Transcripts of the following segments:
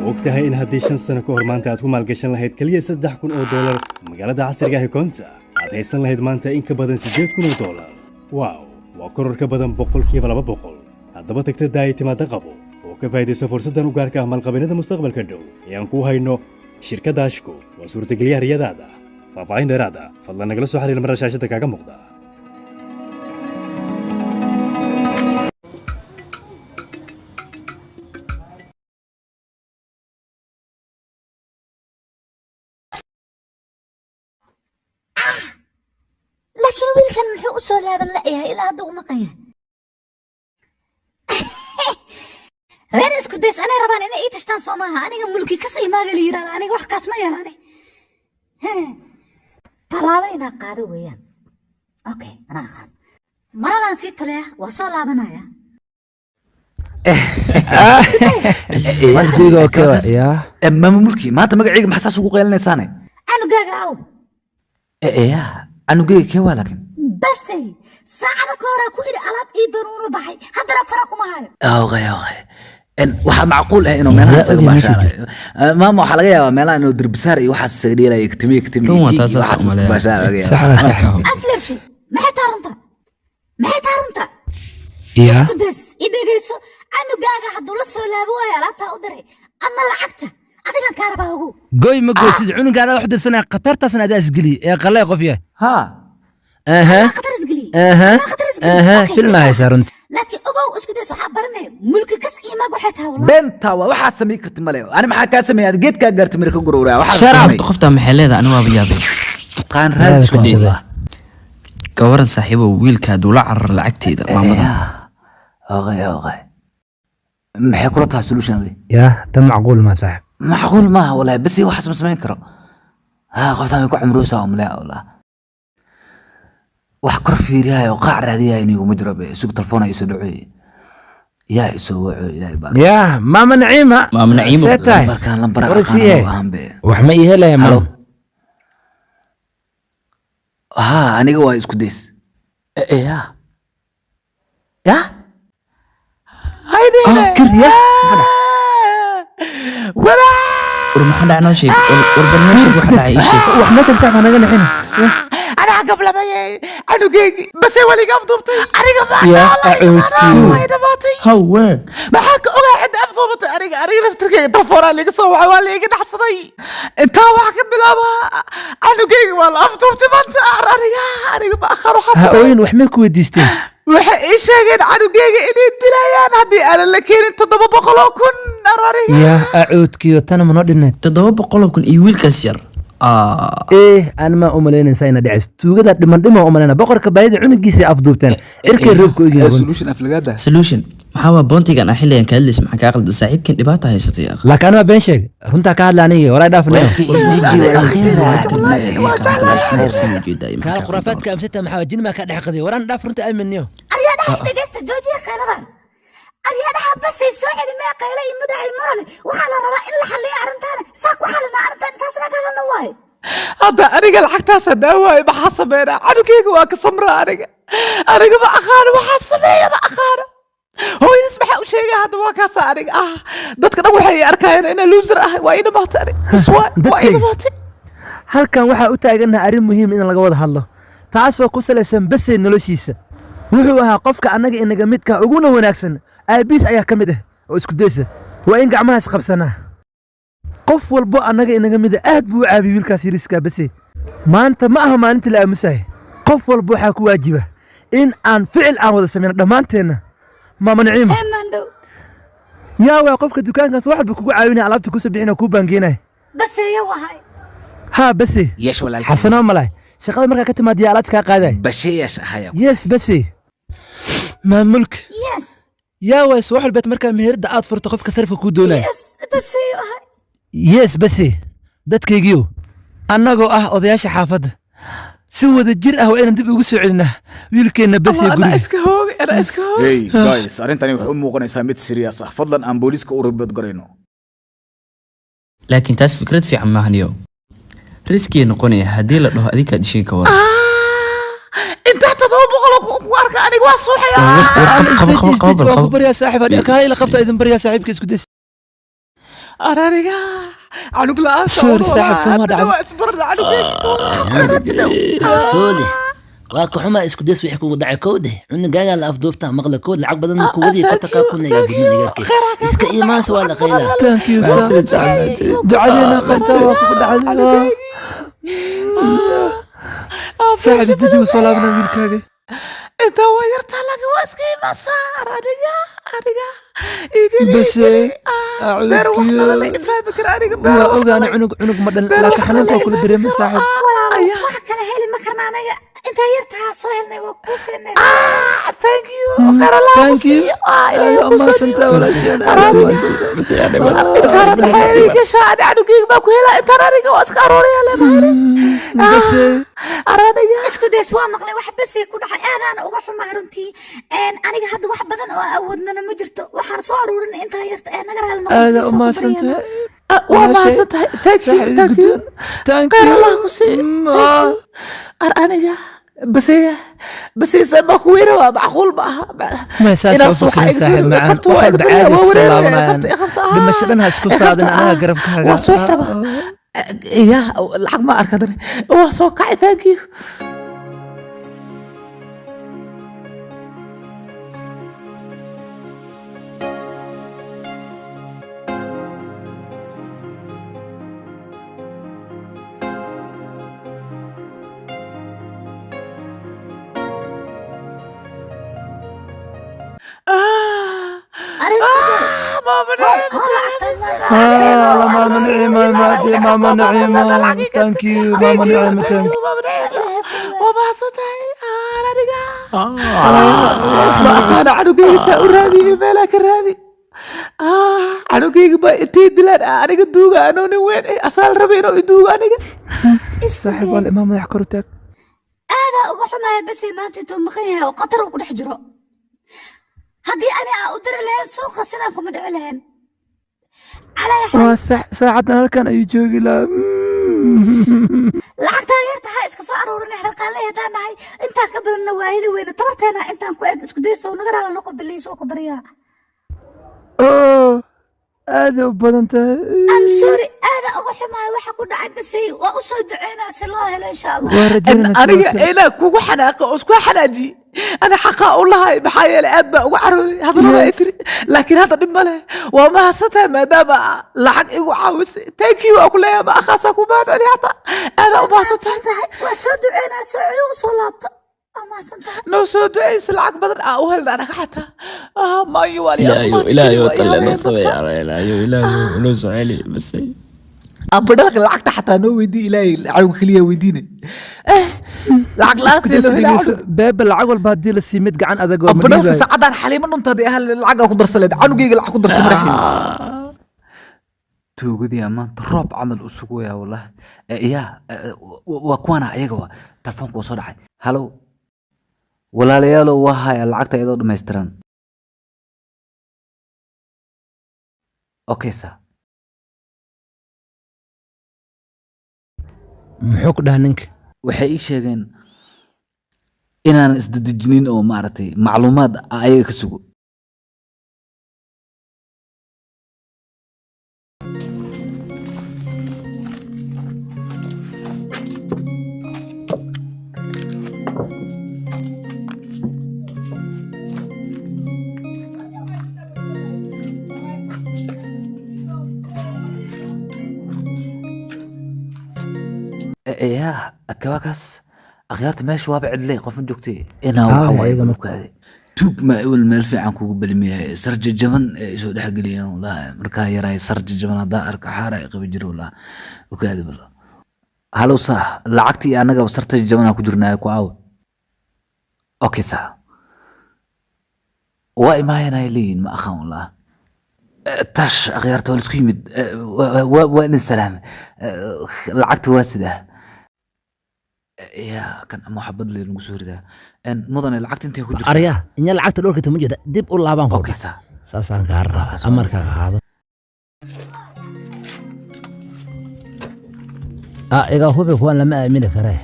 Ma og tahay in haddii 5 sano ka hor maanta aad ku maalgashan lahayd keliya $3,000 magaalada casriga ah ee Konza, aad haysan lahayd maanta in ka badan $8,000? Wow, waa koror ka badan 200%. Haddaba tagta daaya timaada qabo oo ka faa'iidayso fursaddan u gaarka ah maalqabeennada mustaqbalka dhow ee aan kuu hayno. Shirkadda Ashko waa suurtagelyaha riyadaada. Faahfaahin dheeraada fadlan nagala soo xiriir marra shaashadda kaaga muuqda. Laakiin wiilkan muxuu u soo laaban la'yahay ilaa hadda u maqan yahay? Reer isku days anay rabaan inay ii tashtaan, soo maaha? Aniga mulki kas imaaga la yirahda, aniga wax kaas ma yeelane. Tallaabo inaa qaado weeyaan. Okay, anaa aqaan, maradaan sii tolaya, waa soo laabanaya. Waqtiga okay wa yaa. Maama Mulki, maanta magacayga maxaa saas ugu qeylinaysaane? Canugaaga aw? Ya, canugeyga kee waa laakiin? Basay, saacada ka horaa ku idhi alaab ii doon, uuna baxay, haddana fara kuma hayo. Okay, waxaa macquul ah inuu meelaha Yaa isaga og meesha. baashaalayo. Maama, waxaa laga yaabaa meelaha inuu dirbisaar iyo waxaas isaga dheelayo, katimiye katimiye Run waa kiik taas, iyo saas waxaas iska umaleeyaa. baashaala laga Sax yaabaa. waa sax. Aflershi, maxay taa runta? Maxay taa runta? Yaa. Isku days, i dhegayso. Canugaaga hadduu la soo laabo waayo alaabtaa u diray ama lacagta, adigan kaa rabaa, ogow. Goy ma goysid, cunugaada wax dirsanaya, khatartaasna adaa isgeliye ee qalay qof yahay. Ha. Aha. Anaa khatar isgeliyey. Aha. Anaa khatar isgeliyey. Aha. Okay. Filna haysaa runti. Laakiin ogow, isku days, waxaa baranaya mulki kas imaag waxay tahay wallahi. Beenta waa, waxaa samay karti male. Ani maxaa kaa sameeyay? Aad geedkaa gaartay, mira ka gurowraa waxaa Shut up. samay. Horta qoftaa maxay leedahay? Ani waaba yaabay. Qaan raadis Isku days. waa. Ka waran saaxiibow, wiilka hadduu la cararo lacagteeda maamada? Okay, maxay kula tahay solution adi? Yaa, tan macquul ma saaxib. Macquul maaha wallahi, bas waxaas ma samayn karo. Ha, qoftaan way ku cumroosaa umaleya wallah. Wax kor fiiriyayo, qaac raadiyayo iniguma jiro be. Isug, telefoona isoo dhacoy, yaa isoo waco, Ilaahay baa. Yaa, maama Naciima. Maama Naciimo. See tahay? Lambarkaan lambar War siye. aqaan ahaan be. Wax ma ii helaya? Halo. Maama. Ha, aniga waa isku days. Ya ya. Kir ya. War maxaa dhacay? Noo sheeg. War bal noo sheeg waxa dhacay, ii sheeg. Wax meesha saaxib naga nixin. Anaa gablamayay canugeygi base weliga afduubtay aniga. Yaa acuudkiyo. Way dhamaatay. Hawe. Maxaa ka ogaa cidda afduubatay? Aniga laftirkeyga telefoonaa liiga soo wacay, waa liiga dhaxsaday. Intaa wax ka bilaaba, canugeyga waa la afduubtay maanta. Aniga ma aqaan waxaa Ha sameeyay. ooyin, wax may ku weydiisteen? Waxay ii sheegeen canugeyga inay dilayaan haddii aanan la keenin 700,000. Aniga Yaa acuudkiyo, tana ma noo dhineed? 700,000 iyo wiilkaas yar. Eh, aan ma umalaynaysaa ina dhacays tuugada dhiman dhima umalayna. Boqorka baayida cunugiisa afduubteen, cirkay roobka ogyihiin runti. Solution aflagaada. Solution maxaa waa? Boontigan ah xilligan ka hadlaysa, maxaa kaa qaldan saaxiibkan? Dhibaata haysatay akh. Laakiin anaa been sheeg, runtaa ka hadla aniga, walaa dhaafnayo. Kaal khuraafaadka amsata maxaa jin maa ka dhex qadiyo? Waraan dhaaf, runta aaminiyo. Aryaadhaha, dhegaysta, joojiya qayladan. Aryaadhaha, basay soo celi mee qayla iyo mudacay muran. Waxaa la rabaa in la xalliyo arrintaana. Saa ku xalina arrintan, taasna ka hadalna waaye. Hadda aniga lacagtaas hadaa waayo, maxaa sameynaa? Canugeyga waa ka samraa. Aniga ma aqaano waxaa sameeya, ma aqaano. Hooyadiis maxaa u sheegaya hadda? Waa kaasa aniga ah, dadka dhan waxay i arkayaan inaa loser ah. Waa ii dhamaatay aniga bas, waa ii Dadkayga. dhamaatay. Halkan waxaa u taagannaha arrin muhiim in laga wada hadlo, taasoo ku salaysan Basey noloshiisa. Wuxuu ahaa qofka annaga inaga midka uguna wanaagsan. Aabiis ayaa ka mid ah oo isku daysa. Waa in gacmahaas qabsanaa. Qof walbo annaga inaga mida aad buu u caabiyey wiilkaas yariiskaa Basey. Maanta ma aha maalintii la aamusahay. Qof walba waxaa ku waajiba in aan ficil aan wada samayno dhammaanteenna. Maama Naciima. Ee, maandhow. Yaa waa qofka dukaankaas wax walba kugu caawinaya, alaabta kusoo bixinaya, kuu baangeenaya? Baseeyo wahay. Haa, Base. Yesh walaalkay. Xasanoo malay shaqada markaa ka timaadiya alaabta kaa qaaday. Basheeyash ahaya. Yes, Base. Maamulka. Yes. Yaa waay wax walbeed markaa meherada aad furto qofka sarifka kuu doonaya? Yes, baseeyo ahay. Yes, Base. Dadkaygiyo, annagoo ah odayaasha xaafadda, si wada jir ah waa inaan dib ugu soo celinaa wiilkeenna Base anaa guriga. Iska hoogay, anaa iska hoogay. Hey guys, arrintani waxay u muuqanaysaa mid serious ah. Fadlan aan booliiska u report garayno. Laakiin taas fikrad fiican maahaniyo, risk-iya noqonaya haddii la dhaho adinkaa dishiin. Ka waran? Inta Intaa 700 ku arka aniga waa suuxaya. War qabo, qabo, qabo, bal Waa ku qabo. baryaa saaxiib, hadii kaa ila qabta idin baryaa saaxiibka isku days. Ar aniga canug la'aanta. Sorry, saaxiib, tan waa dhacday. Waa isbarna canugeyga. Soode, waa ka xumaa isku days wixii kugu dhacay. Kowde cunugaagaa la afduubtaa maqla kood, lacag badan ku wadiyo kotakaa kuna yaa gudin igarkay iska imaas waa la qaylaa. Thank you sir. Mahadsanid saaxiib, mahadsanid. Ducadeena qabtaa waa kugu dhacday. Saaxiib, isdeji, wuu soo laabnaa wiilkaaga. Intaa waa yartaa, laakiin waa iska imaasaa. Ar aniga Bas, beer wax dhalala ifahmi kara aniga beer waa wax ogaana dhalay. Cunug ma dhan Beer laakiin wax xanuunka waa dhalay kula dareemay saaxiib. Walaalo, Ayaa. wax kale heli ma karna anaga. Intaa yartahaa soo helnay waa kuu keenay. Ah, thank you, khayr Allah ku Thank you. siiyo. Ah, ilaahay Aad ku soo mahadsantahay dhiibo. walaashaan. Bas yaa dhiman. Intaana maxay ii gashaa? Ani canugeyga baa ku helaa intaan. Aniga waa iska arooraya le mahayne. Bas. Ar aniga Isku days, waa maqlay wax basay ku dhacay, aadaana uga xumaa runtii. Aniga hadda wax badan oo awoodnana ma jirto, waxaan soo aruurinay intaa yarta ee naga raali noqon. Aada Soo u ku mahadsantahay. Ah, waa mahadsan tahay, thank you. Saaxiib. Thank you. Guddoon, thank Khayr you. Allah ku siiyo. Ar aniga baseya baseysa baa ku weyna, waa macquul ma aha. Ma saas Inaa u suuxa fakirin iga soo saaxiib macaan. qabto Wax waa walba iga baryaa, caadi waa kusoo wareeraya, laabanayaan. qabta, qabta, ah. Dhimasho dhan ha isku saadin, qabta, anaga ah. garabkaaga. Waa soo raba ya lacag ma arka dare, waa soo kacay. Thank you. Ah, Arrin isku days. Maama Naciima. Ah, la maama Naciima, maama Naciima, thank you maama Naciima, thank you. Waa mahadsantahay. Aniga ma aqaana canugeyga saa u raadiyey, meelaa ka raadi. Canugeyga ba intay dilaan aniga duuga anoo nin weyn eh, asaal rabay inuu iduugo aniga. Isku Saaxiib, waa la days. imaam, madax kor u taag. Aadaa uga xumaya basay maanta intuu maqan yahay oo qatar uu ku dhex jiro. Haddii ani aa u diri lahayn suuqa, sidaan kuma dhici lahayn. Calaa xaal, Waa sax, saacadan halkan ayuu joogi lahaa. Lacagtaa yartaha iska soo aruurinay harqaanley haddaan nahay, intaa ka badanna waa heli weyne, tabarteena intaan ku eg. Isku dayso, naga raali noqo biliis, oo ku baryaa. Oh, aaday u badan tahay. I'm sorry, aadaa uga xumahay waxa ku dhacay basay. Waa u soo duceynaa si loo helo insha Allah. Waa rajaynayna sidoo Aniga kale. inaa kugu xanaaqo oo isku xanaajiye ana xaqaa u lahay, maxaa yeelay aad baa uga carooday hadalada ay tiri, laakiin hadda dhib ma leh. Waa mahadsantahay maadaama lacag igu caawisay. Thank you waa ku leeyahay, ma akhaasaa ku mahad celiya hataa. Aadaa u mahadsan tahay. Tahay waa soo duceynaa soo u soo laabto. Waa mahadsan tahay. Noo soo duceysa, lacag badan aa u helna anaga xataa. Maayo waa Ilaahayow, ilaahayow, talle noo sameeya. Ilaahayow, ilaahayow, noo soo celi basay. Abadhalka lacagta xataa noo weydii, ilaahay lacag keliya weydiine. Lacag la'aan see loo helaa canug? Beeba, lacag walba haddii la sii mid gacan adag oo ma Abadhalka dhiibayo. Saacadaan xaliimo dhuntaada ahal lacag ku darsaleed, canugeyga lacag ku darso madaxii. Tuugadii maanta roob camal u sugaya wallah. Ya waa kuwana ayaga, waa telefoonka waa soo dhacay. Halow walaalayaalow, waa haya lacagta iyadoo dhammaystiran. Okay sir. Muxuu ku dhaha ninka? Waxay ii sheegeen inaanan isdedejinin oo maaragtay macluumaad ayaga ka sugo. Yaa akawaakaas akhyaarta, meesha waaba cidley, qof ma joogtay inaa Haa, waxa waaye ayaga marka. Balkaade tuug ma ewel meel fiican kugu balmiyahay, sar jajaban ee isoo dhex geliyaan wallaahi. Markaa yaraay sar jajaban haddaa arka xaara ay qabi jira wallaahi. Okaadi bal. Halow sax, lacagtii iyo annagaba sarta jajabanaa ku jirnaa ku aawe. Okay sax, waa imaayeen ay leeyihin, ma aqaan wallaahi. Tash akhyaarta waa laisku yimid. Waa idin salaamay. Lacagta waa sidaa ya kan ama xabad lee lagu soo ridaa. Mudane, lacagta intay ku jirta? Arya inya lacagta dhowrka tuma jeeda, dib u laabaan ku Okay sax. Saasaan kaa rabaa. Kaas waa. Amarka qaado. Ah, iga hubi, kuwan lama aamini karee.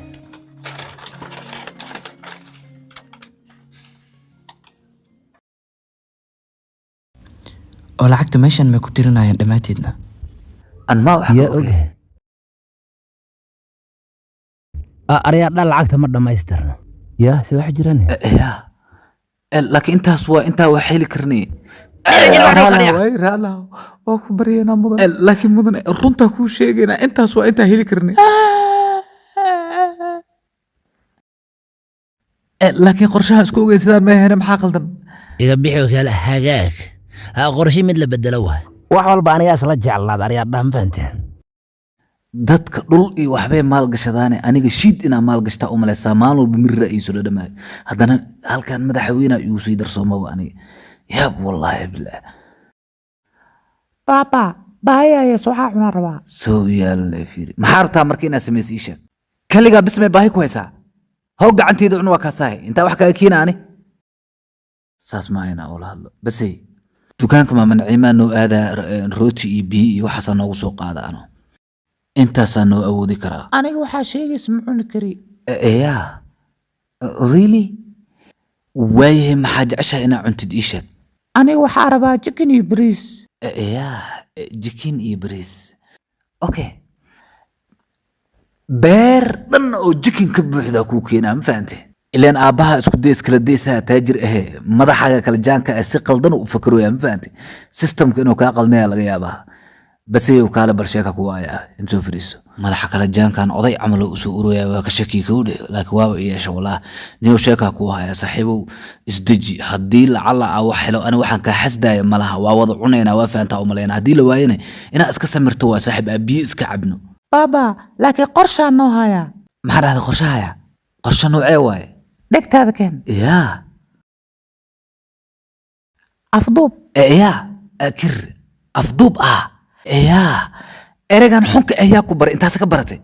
Oo lacagta meeshan may ku tirinayaan dhammaanteedna? An maa wax ka Yaa ogay. Og aryaadha, lacagta ma dhammaystirno yaa se wax jiraan. Ya. Laakiin intaas waa intaa wax heli karnay. Waay raalaw, waa ku baryaynaa mudan, laakiin mudan, runtaa kuu sheegaynaa, intaas waa intaa heli karnay. Laakiin qorshaha isku ogeyn sidaan ma ahayne, maxaa qaldan? Iga bixi kale hagaag ha, qorshe mid la bedelo waay. Wax walba anigaa isla jeclaad, aryaadhaha, ma fahanteen? Dadka dhul iyo waxbay maalgashadaane, aniga shiid inaa maalgashtaa u malaysaa. Maalin walba mirra iisu dhadhamaayo, haddana halkan madaxweynaha igu sii darsoomaba. Aniga yaab, wallaahi bilaah. Baaba, baahiyayas waxaa cunaa rabaa. Soo yaalla fiiri, maxaa rabtaa marka inaad samaysa? Ii sheeg. Kaligaa bismay baahi ku haysaa? How gacanteeda cun, waa kaasahay intaa wax kaga keena. Ani saas ma ayna ula hadlo basey. Dukaanka maama Naciimaa noo aadaa, rooti iyo biyo iyo waxaasaa noogu soo qaada. Ano intaasaa noo awoodi karaa. Aniga waxaa sheegaysa ma cuni kari. Ya, really? Waayahay, maxaa jeceshahay inaa cuntid? Ii sheeg. Aniga waxaa rabaa chicken iyo bariis. Ya, jikin iyo bariis, okay. Beer dhan oo jikin ka buuxda kuu keenaa, ma fahante? Ilaan aabbaha isku deys kala deysaha taajir ahe, madaxaaga kala jaanka ah si qaldan u fakarooya, ma fahante? Systemka inuu kaa qalnaya laga yaabaa. Base uu kaale bal sheeka kugu ayaa intuu fariiso madaxa kala jaankan oday camal oo usoo uraya, waa ka shaki kowdhe, laakiin waaba i yeesha walaa. Niyow, sheekaa kuu haya saaxiibow, isdeji. Haddii lacala aa wax helo, ani waxaan kaa xasdaaya malaha, waa wada cunaynaa, waa fahantaa umalayna. Haddii la waayana inaa iska samirto waa saaxiib, aa biyo iska cabno. Baaba, laakiin qorshaan noo hayaa. Maxaa dhahday? Qorshahaya? Qorshe noocee waaye? Dhegtaada keen. Yaa. Afduub. Yaa kir afduub ah? Yaa, ereygan xunka ayaa ku baray? Intaas ka baratay?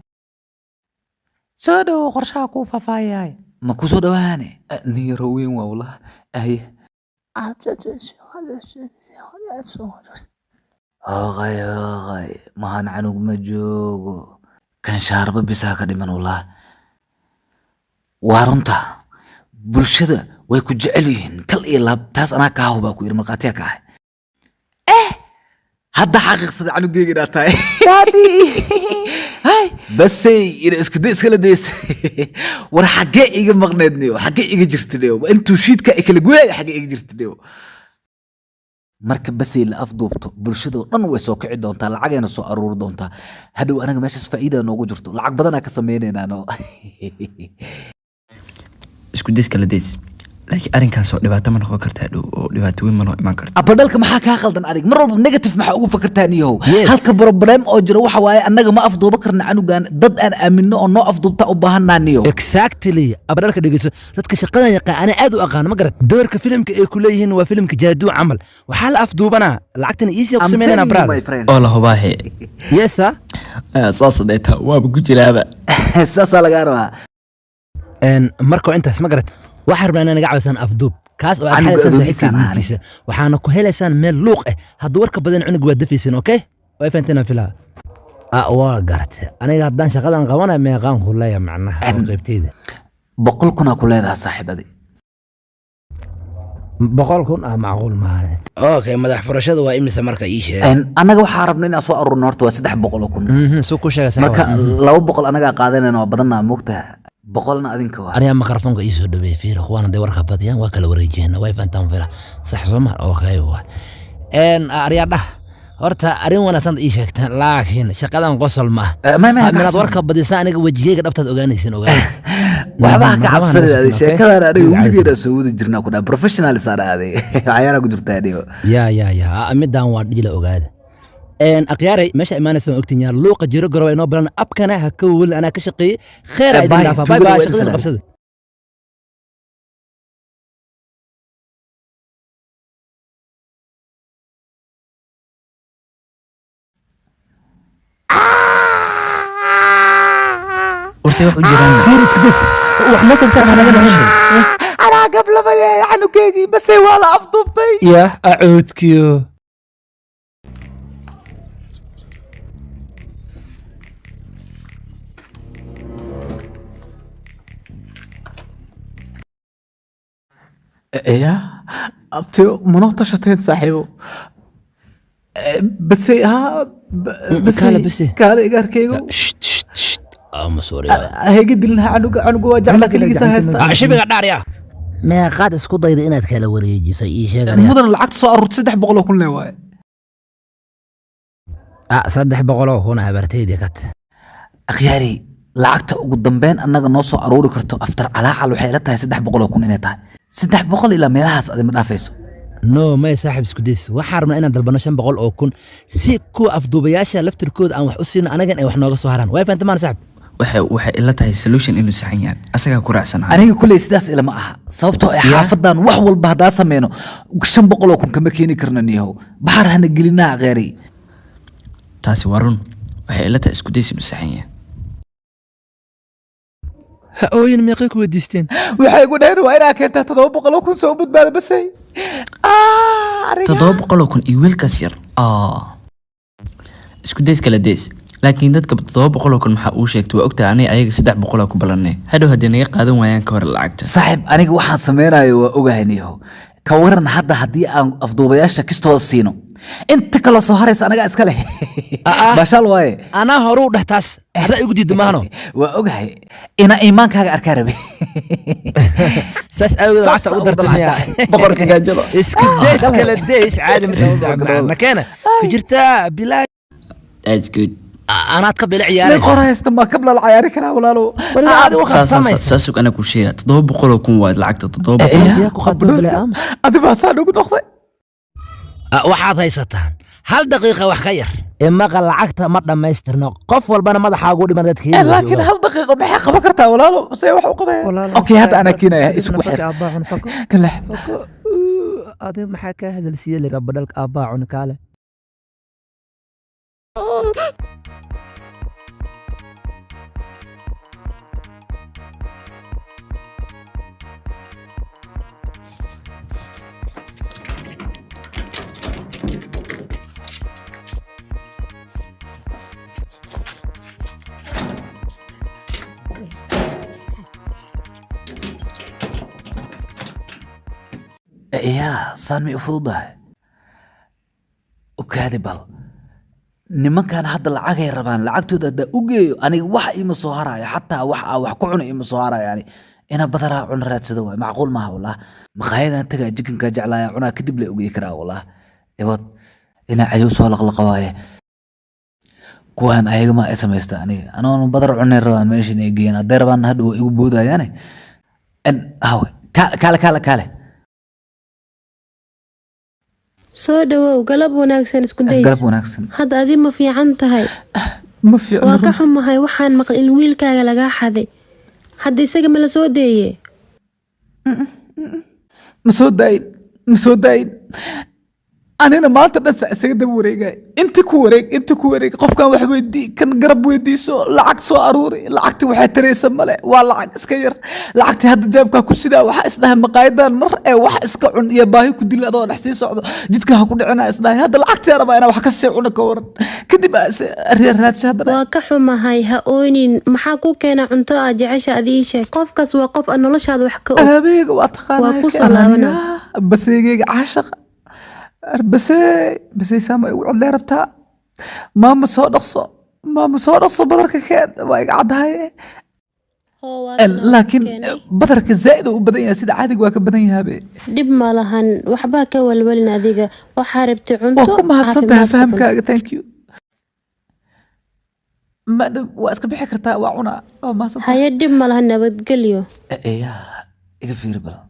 Soo dhowow, qorshaha kuu faahfaahiyaay. Ma ku soo dhawaane? Nin yaroo weyn waa wallah aye. Hooqay hooqay, mahan canug ma joogo, kan shaarba bisaa ka dhiman wallah. Waa runta, bulshada way ku jecel yihiin kal iyo laab. Taas anaa kaa hubaa, ku yidhi, markhaatiya ka ahay. Hadda xaqiiqsada canugeyga inaad tahay. Daddy. Hay. Basey ina isku day iskala days. War xaggee iga maqneed niyo? Xaggee iga jirta niyo? Intuu shiidka i kala goyaya xaggee iga jirta niyo? Marka basey la afduubto, bulshada oo dhan way soo kici doontaa, lacagayna soo aruuri doontaa. Hadhow anaga meeshaas faa'iida noogu jirto, lacag badanaa ka sameynaynaa no. Isku days kala days, laakiin arrinkaas oo dhibaato ma noqon kartaa dhow? Oo dhibaato weyn ma noo imaan karto? Abadhalka, maxaa kaa qaldan adig? Mar walba negative maxaa ugu fakartaa niyahow? Yes. Halka problem oo jira waxa waaye, annaga ma afduuba karna canugan. Dad aan aaminno oo noo afduubta u baahanaa niyow. Exactly. Abadhalka, dhegeyso, dadka shaqadan yaqaan ana aad u aqaan, ma garad? Doorka filimka ay ku leeyihiin waa filimka jaaduu camal. Waxaa la afduubanaa, lacagtana easy ku I'm sameynana. telling you, my Brother. friend. Oo la hubaahe. Yes sir. Saas haday taa, waaba ku jiraaba. Saasaa lagaa rabaa. Marka waa intaas, ma garad? Waxaan rabnaa inaa naga caawisaan afduub kaas oo aad Canuga xalaysaan adoonkiisaan saaxiibkay ahaan. wiilkiisa, waxaana ku helaysaan meel luuq ah. Hadduu warka badan cunug waa dafaysan. Okay, way fahanteen aan filaa. Ah, waa garatay. Aniga haddaan shaqadan qabanayo, meeqaan ku leeyahay macnaha oo qaybtayda? 100,000 aa ku leedahay saaxiibadi. 100,000 ah macquul maahan. Okay, madax furashada waa imise marka? Ii sheeg. Annaga waxaa rabna inaan soo aruurno horta waa 300,000. Suu ku sheega sax. Marka waa. 200 annagaa qaadanayna, waa badannaa moogtaha, 100-na adinka waa. Aniga mikrofoonka ii soo dhaweey. Fiira, kuwaana day warka badiyaan, waa kala wareejiyeen. Way fahantaan fila, sax soo ma? Okay, waa aryaadhah, horta arrin wanaagsan ii sheegtaan, laakiin shaqadan qosol ma ah. May ka Minaad cabsan. warka badisaan, aniga wejigeyga dhabtaad ogaanaysin, ogaan. Waxba ha ka cabsanin adi. Sheekadan aniga Caadi. weligeena soo wadi jirnaa ku dhaha, professionals aan aaday, cayaara ku jirtaa adigo. Ya ya ya, midaan waa dhila, ogaada. Akhyaaray, meesha imaanaysa waan ogtiin yaa luuqa jiro garowa inoo balan abkana ha ka welin, anaa ka shaqeeyey. Kheer idin Bye. dhaafaa. Bye Tugada bye. waa Shaqadina idin qabsada. Warse wax u jiraan? Fiir, isku des wax ma soo Wax naga noo sheeg. Anaa gablamaya, canugeygii basey waa la afduubtay. Ya acuudkiyo. Ya abtiyo, manoo tashateen saaxiibo? Basey haa, basey. Kaale, Basey. Kaale igaarkaygo. Aamus waryaa. Hayga dilinaha canuga, canuga waa jeclaa, keligiisa haysta. Shibiga dhaarya. Meeqaad isku dayda inaad kala wareejisay? Ii sheeg aryaa. Mudan, lacagta soo aruurtay 300,000 le waaye. 300,000 habartaydi kat. Akhyaari, lacagta ugu dambeyn annaga noo soo aruuri karto aftar calaacal waxay ila tahay 300,000 inay tahay, 300 ilaa meelahaas adi ma dhaafayso. No, may saaxib, isku days. Waxaan rabnaa inaan dalbano 500,000 si kuwa afduubayaasha laftirkooda aan wax u siino, anagan ay wax nooga soo haraan. Way fahantamaan, saaxib? Waxay ila tahay solution inuu saxan yahay, asagaa ku raacsanahay. Aniga kuley sidaas ilama aha, sababtoo ay xaafadan wax walba haddaa sameyno 500,000 kama keeni karno. Niyahow, baxar hana gelinaha, akhyaari. Taasi waa run. Waxay ila tahay isku days inuu saxan yahay. Ha ooyin. Meeqay ku weydiisteen? Waxay igu dhaheen waa inaa keentaa 700,000 soo u badbaado basey. 700,000 iyo wiilkaas yar. Isku days kala days, laakiin dadka 700,000 maxaa uu sheegtay? Waa ogtahay aniga ayaga 300 ku ballanay. Hadhow haddii naga qaadan waayaan ka hor lacagta? Saaxiib, aniga waxaan sameynayo waa ogahay. Niyahow, ka waran hadda haddii aan afduubayaasha kistooda siino, inta kaloo soo haraysa anagaa iska leh? Baashaal waaye. Anaa horuu dheh taas, adaa igu diidda maahno. Waa ogahay, ina iimaankaaga arkaa rabe. Saas aawadeed lacagta ugu dartay. Boqorka gaajada. Isku days kala days caadi ma nakeena ku jirtaa bilaa. That's good. Anaad ka bila Nin ciyaaraysa. Qor haysta ma kabla la cayaari karaa, walaalo? Adigu qabsamaysa. Saasug anaa ku sheega, 700,000 waa lacagta, 700. Yaa ku qabto bilaa aamus. Adi baa saa ugu noqday. Waxaad haysataan hal daqiiqa wax ka yar. Imaqa lacagta ma dhammaystirno, qof walbana madaxaagu dhiman dadka. Laakiin hal daqiiqo maxay qaban kartaa, walaalo? See wax u qabaya? Okay, hadda anaa keenaya, isku xir. Aabbaa cun fako. Kalex. Fako. Adi maxaa kaa hadalsiiye lira badhalka aabbaa cun kaale. Yaa saan may u fududahay? Ogaadi bal, nimankan hadda lacagay rabaan. Lacagtooda haddaa u geeyo, aniga wax iima soo harayo, xataa wax aa wax ku cuna iima soo harayo. Ani ina badaraa cuna raadsado waay, macquul maaha wallah. Maqaayadan tagaa, jikinkaa jeclaaya cunaa, kadib la ogeey karaa wallah. Iwad inaa cadow soo laqlaqa waaye. Kuwaan ayaga ma ay samaysta, aniga anoon badar cunay rabaan meesha inay geeyaan. Hadday rabaan hadhow waa igu boodayaane. En hawe, kaale, kaale, kaale. Soo dhawow, galab wanaagsan, isku days. Galab wanaagsan. Hadda adi ma fiican tahay? Ma fiicno. Waa ka xumahay, waxaan maqlay in wiilkaaga lagaa xaday. Hadda isaga ma la soo deeye? Ma soo daayin, ma soo daayin. Anina maanta dhan saa isaga daba wareegay, inti ku wareeg, inti ku wareeg, qofkan wax weydii, kan garab weydiiso, lacag soo aruuri. Lacagti waxay taraysa male, waa lacag iska yar. Lacagti hadda jeebkaa ku sidaa, waxaa isdhahay maqaayadan mar ee wax iska cun iyo baahi ku dilin adoo dhex sii socdo jidka ha ku dhicina isdhahay. Hadda lacagtii rabaa inaa wax ka sii cuno, ka waran kadib raadsha haddana? Waa ka xumahay, ha ooynin. Maxaa ku keena cunto aad jecesha? Adii sheeg. Qofkaas waa qof aan noloshaada wax ka og. Alaabaheyga waa taqaanaa. Waa ku soo laabanaa. Baseygeyga caashaqa, basey, basey, saama igu codlee rabtaa. Maama soo dhaqso, maama soo dhaqso, badarka keen, waa iga caddahay. Laakiin badarka zaaid uu u badan yahay, sida caadiga waa ka badan yahabe. Dhib ma lahan, waxbaa ka walwalin adiga. Waxaa rabtay cunto. Waa ku mahadsan tahay Caafimaad ku cun. fahamkaaga, thank you madam. Waa iska bixi kartaa, waa cunaa, waa mahadsan tahay. Haye, dhib ma lahan, nabadgelyo. Yaa iga fiiri bal,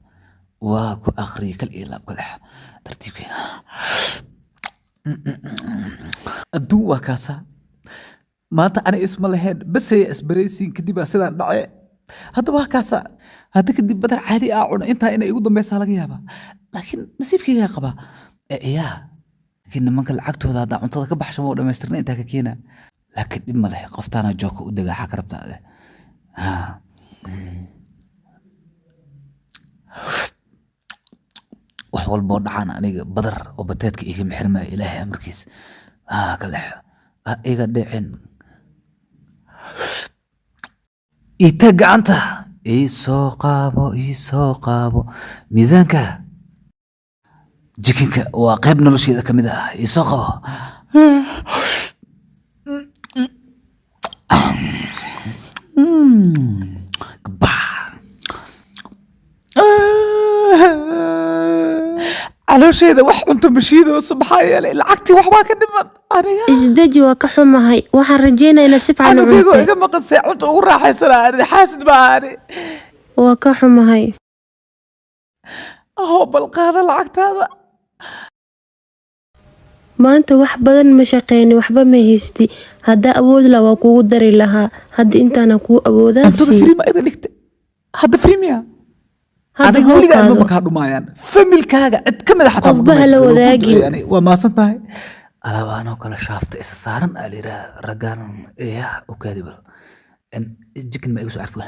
waa ku akhriyay kal iyo laab kalex tartiibkeyga. Adduun waa kaasa. Maanta ani isma lahayn basay isbaraysiin kadib aa sidaan dhace. Hadda waa kaasa. Hadda kadib badar caadi aa cuno, intaa inay igu dambeysaa laga yaabaa, laakiin nasiibkeygaa qabaa. Yaa laakiin nimanka lacagtooda haddaa cuntada ka baxsho waa dhamaystirna, intaa ka keena. Laakiin dhib ma leh, qoftaana jooka u degaa xaa ka rabtaa ade. Ha. Wax walboo dhacaan aniga badar oo bateedka igama xirmaayo, ilaahay amarkiis. Ha ka lexo, ha iga dhicin. Ita gacanta ii soo qaabo, ii soo qaabo miisaanka. Jikinka waa qayb nolosheeda ka mid ah, ii soo qabo. Caloosheeda wax cunto mashiidoosu, maxaa yeelay lacagtii waxbaa ka dhiman aniga. Isdeji, waa ka xumahay. Waxaan rajaynaynaa si fiican u Canugeygo cuntay. iga maqan, see cunto ugu raaxaysanaa ani? Xaasid baa ani. Waa ka xumahay. Aho, bal qaada lacagtaada. Maanta wax badan ma shaqeyni, waxba ma haysti. Haddaa awood lahaa waa kugu dari lahaa. Hadda intaana kuu awoodaa Cuntada sii. Free ma iga dhigtay hadda? Free miya? Hadda Adiga weligaa ilmo howlkaado. ma kaa dhumaayaan, familkaaga cid ka mid a xataa ma Qofba hala dhumayso. Waa kuu wadaagin. duceeyay aniga. Waa mahadsan tahay. Alaabahanoo kale shaafta isa saaran aa la yidhaha raggaan ya u kaadi bal. Jikin ma iga soo carfi?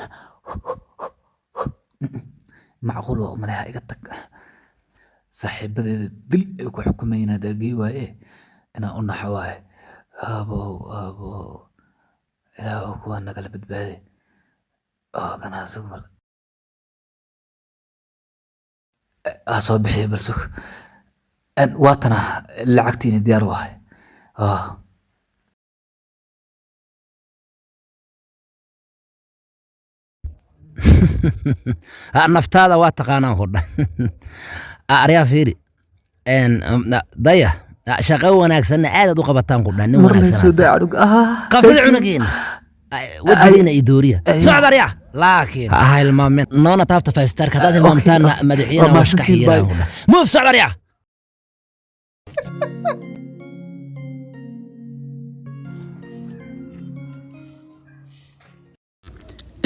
Macquul waa umaleha. Iga tag, saaxiibadeeda dil ay ku xukumayeen haddaa gey waaye inaan u naxo waaye. Abow, abow, ilaahow kuwaa nagala badbaadi oo kanaa. Sug bal, ha soo bixiya bal, sug. Waatana lacagtiina, diyaar waaye. Ah. Ha, naftaada waa taqaanaan ku dhan. Aryaa fiiri. Daya, shaqo wanaagsanna aad aad u qabataan ku dhan, nin Marnay wanaagsan. Soo daa canug ah. Qabsada cunugiina, wejigiina iyo dooriya. Socda aryaa, laakiin ha hilmaamen noona taabta five starka. Haddaad hilmaamtaanna madaxiina Waa waa iska mahadsantihiin, xiyiraan bye. ku dhan. Move, socda aryaa.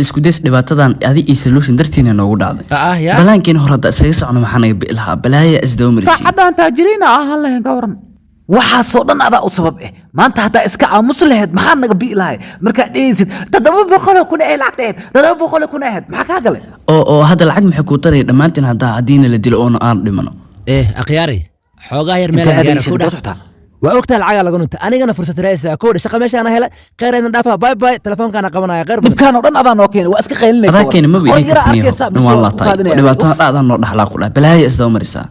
Isku days, dhibaatadan adi iyo solution dartiina noogu dhacday. Ah ya. Balaankeena hore hadda isaga socno, maxaa naga bi'i lahaa? Balaaya isdaba marisiin. Saacaddan taajiriina ahaan lahayn, ka waran? Waxaasoo dhan adaa u sabab eh. Maanta haddaa iska aamus lahayd, maxaa naga bi'i lahay? Markaad dhehaysid 700,000 ee lacagta ahayd, 700,000 ahayd, maxaa kaa galay? Oo hadda lacag maxay kuu taraya dhammaantiin haddaa haddiina la dilo oona aan dhimano? Eh, akhyaari, xoogaa yar meel Intee aan gaara aadaysid? ku Intee dhah. socotaa? Waa ogtahay lacagaa laga nunta, anigana fursad raadisa kowdha shaqa meeshaana hele. Kheyr idin dhaafa, bye bye. Telefoonkaana qabanaya, kheyr badan. Dhibkaan oo dhan adaa noo keenay, waa iska qaylinaysa. Adaa keena, maba idin kartiniyo dhan waan laa tahay. Dhibaatada dhacdaa noo dhaxlaa ku dhaha, balaaya isdaba marisaa.